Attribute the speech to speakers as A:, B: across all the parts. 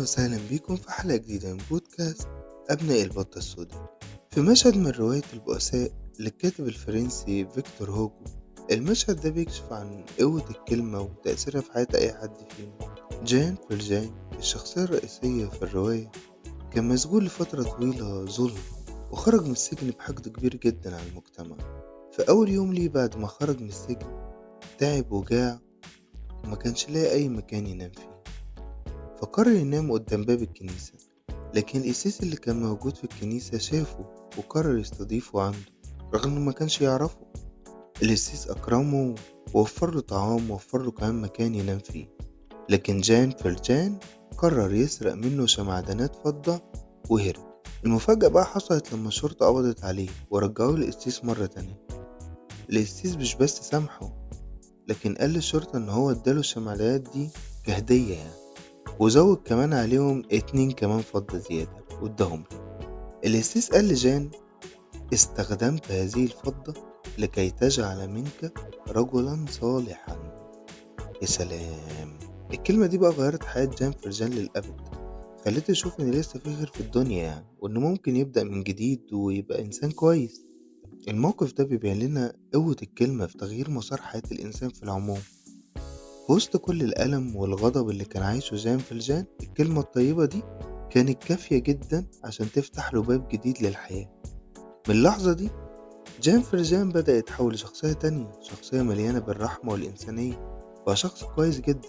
A: وسهلا بيكم في حلقة جديدة من بودكاست أبناء البطة السوداء. في مشهد من رواية البؤساء للكاتب الفرنسي فيكتور هوجو، المشهد ده بيكشف عن قوة الكلمة وتأثيرها في حياة أي حد فينا. جان فالجان الشخصية الرئيسية في الرواية كان مسجون لفترة طويلة ظلم، وخرج من السجن بحقد كبير جدا على المجتمع. في أول يوم ليه بعد ما خرج من السجن تعب وجاع وما كانش لاقي أي مكان ينام فيه، فقرر ينام قدام باب الكنيسة. لكن القسيس اللي كان موجود في الكنيسة شافه وقرر يستضيفه عنده رغم انه ما كانش يعرفه. القسيس أكرمه ووفر له طعام ووفر له كمان مكان ينام فيه، لكن جان فالجان قرر يسرق منه شمعدانات فضة وهرب. المفاجأة بقى حصلت لما الشرطة قبضت عليه ورجعوه للقسيس مرة تانية. القسيس مش بس سامحه، لكن قال للشرطة إن هو اداله الشمعدانات دي كهدية يعني، وزود كمان عليهم 2 كمان فضة زيادة واداهم له. القسيس قال لجان: استخدمت هذه الفضة لكي تجعل منك رجلا صالحا. يا سلام! الكلمة دي بقى غيرت حياة جان فالجان للأبد، خلته يشوف إن لسه في خير في الدنيا يعني، وإنه ممكن يبدأ من جديد ويبقى إنسان كويس. الموقف ده بيبين لنا قوة الكلمة في تغيير مسار حياة الإنسان في العموم. في وسط كل الألم والغضب اللي كان عايشه جان فالجان، الكلمة الطيبة دي كانت كافية جدا عشان تفتح له باب جديد للحياة. من اللحظة دي جان فالجان بدأ يتحول لشخصية تانية، شخصية مليانة بالرحمة والإنسانية، بقى شخص كويس جدا.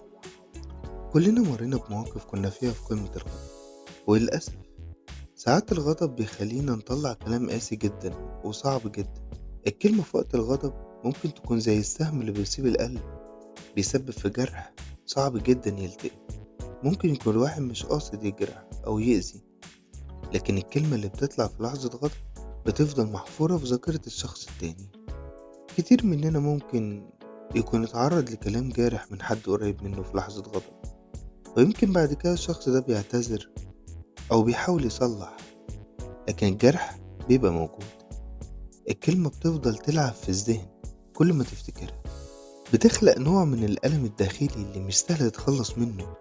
A: كلنا مرينا بمواقف كنا فيها في قمة الغضب، وللأسف ساعات الغضب بيخلينا نطلع كلام قاسي جدا وصعب جدا. الكلمة في وقت الغضب ممكن تكون زي السهم اللي بيصيب القلب، بيسبب في جرح صعب جدا يلتئم. ممكن يكون الواحد مش قاصد يجرح أو يأذي، لكن الكلمة اللي بتطلع في لحظة غضب بتفضل محفورة في ذاكرة الشخص التاني. كتير مننا ممكن يكون اتعرض لكلام جارح من حد قريب منه في لحظة غضب، ويمكن بعد كده الشخص ده بيعتذر أو بيحاول يصلح، لكن الجرح بيبقى موجود. الكلمة بتفضل تلعب في الذهن كل ما تفتكرها، بتخلق نوع من الألم الداخلي اللي مش سهل تتخلص منه.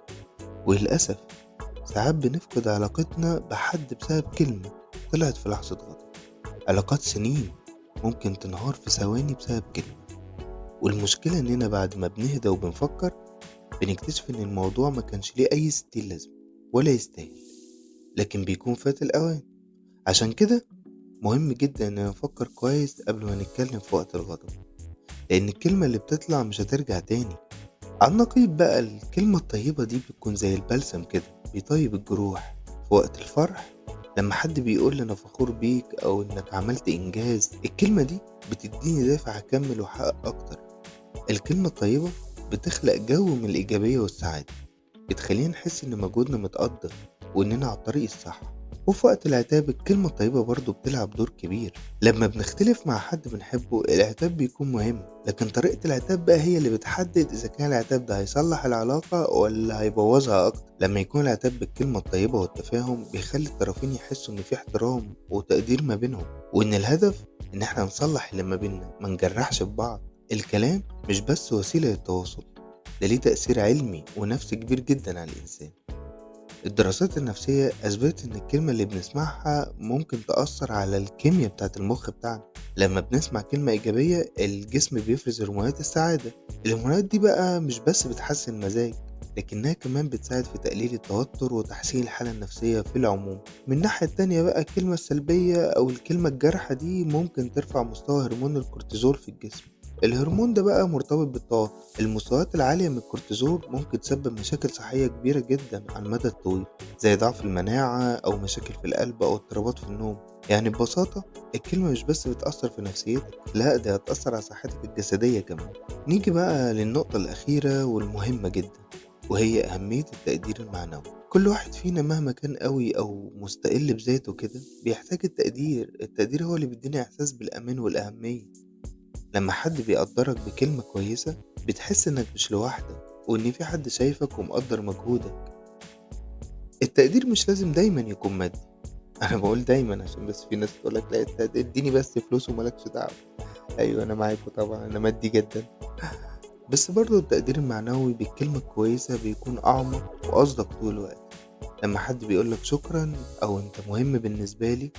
A: وللأسف ساعات بنفقد علاقتنا بحد بسبب كلمة طلعت في لحظة غضب. علاقات سنين ممكن تنهار في ثواني بسبب كلمة. والمشكلة إننا بعد ما بنهدى وبنفكر بنكتشف إن الموضوع ما كانش ليه أي ستين لازمة ولا يستاهل، لكن بيكون فات الأوان. عشان كده مهم جدا إننا نفكر كويس قبل ما نتكلم في وقت الغضب، لأن الكلمة اللي بتطلع مش هترجع تاني. على النقيض بقى، الكلمة الطيبة دي بتكون زي البلسم كده، بيطيب الجروح. في وقت الفرح لما حد بيقول أنا فخور بيك أو إنك عملت إنجاز، الكلمة دي بتديني دافع أكمل وأحقق أكتر. الكلمة الطيبة بتخلق جو من الإيجابية والسعادة، بتخلينا نحس إن مجهودنا متقدر وإننا على الطريق الصح. وفي وقت العتاب الكلمة الطيبة برضو بتلعب دور كبير. لما بنختلف مع حد بنحبه العتاب بيكون مهم، لكن طريقة العتاب بقى هي اللي بتحدد إذا كان العتاب ده هيصلح العلاقة ولا هيبوظها أكتر. لما يكون العتاب بالكلمة الطيبة والتفاهم بيخلي الطرفين يحسوا إن في احترام وتقدير ما بينهم، وإن الهدف إن احنا نصلح اللي ما بيننا، ما نجرحش في بعض. الكلام مش بس وسيلة للتواصل، ده ليه تأثير علمي ونفسي كبير جدا على الإنسان. الدراسات النفسية أثبتت إن الكلمة اللي بنسمعها ممكن تأثر على الكيمياء بتاعة المخ بتاعنا. لما بنسمع كلمة إيجابية الجسم بيفرز هرمونات السعادة. الهرمونات دي بقى مش بس بتحسن المزاج، لكنها كمان بتساعد في تقليل التوتر وتحسين الحالة النفسية في العموم. من الناحية التانية بقى، الكلمة السلبية أو الكلمة الجارحة دي ممكن ترفع مستوى هرمون الكورتيزول في الجسم. الهرمون ده بقى مرتبط بالتوتر. المستويات العالية من الكورتيزول ممكن تسبب مشاكل صحية كبيرة جدا على المدى الطويل، زي ضعف المناعة أو مشاكل في القلب أو اضطرابات في النوم. يعني ببساطة الكلمة مش بس بتأثر في نفسيتك، لا ده هتأثر على صحتك الجسدية كمان. نيجي بقى للنقطة الأخيرة والمهمة جدا، وهي أهمية التقدير المعنوي. كل واحد فينا مهما كان قوي أو مستقل بذاته كده بيحتاج التقدير. التقدير هو اللي بيدينا إحساس بالأمان والأهمية. لما حد بيقدرك بكلمة كويسة بتحس إنك مش لوحدك، وإن في حد شايفك ومقدر مجهودك. التقدير مش لازم دايما يكون مادي، أنا بقول دايما عشان بس في ناس تقولك لا اديني بس فلوس ومالكش دعوة. أيوة أنا معاكوا طبعا، أنا مادي جدا، بس برضو التقدير المعنوي بالكلمة الكويسة بيكون أعمق وأصدق طول الوقت. لما حد بيقولك شكرا أو أنت مهم بالنسبة لي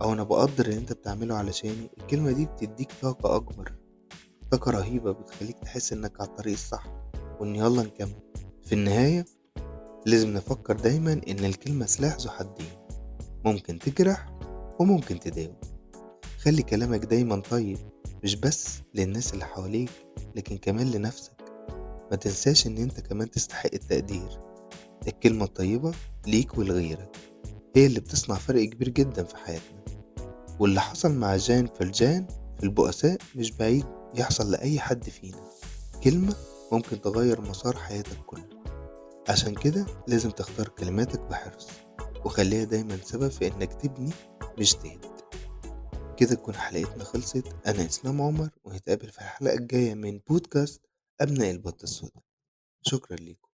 A: أو أنا بقدر اللي أنت بتعمله علشاني، الكلمة دي بتديك طاقة أكبر، طاقة رهيبة بتخليك تحس إنك على الطريق الصح وإن يلا نكمل. في النهاية لازم نفكر دايما إن الكلمة سلاح ذو حدين، ممكن تجرح وممكن تداوي. خلي كلامك دايما طيب، مش بس للناس اللي حواليك لكن كمان لنفسك. ما تنساش إن أنت كمان تستحق التقدير. الكلمة الطيبة ليك ولغيرك هي اللي بتصنع فرق كبير جدا في حياتنا. واللي حصل مع جان فالجان في البؤساء مش بعيد يحصل لأي حد فينا. كلمة ممكن تغير مسار حياتك كله، عشان كده لازم تختار كلماتك بحرص وخليها دايما سبب في إنك تبني مش تهد. كده تكون حلقتنا خلصت. أنا إسلام عمر، ونتقابل في الحلقة الجاية من بودكاست أبناء البطة السوداء. شكرا لكم.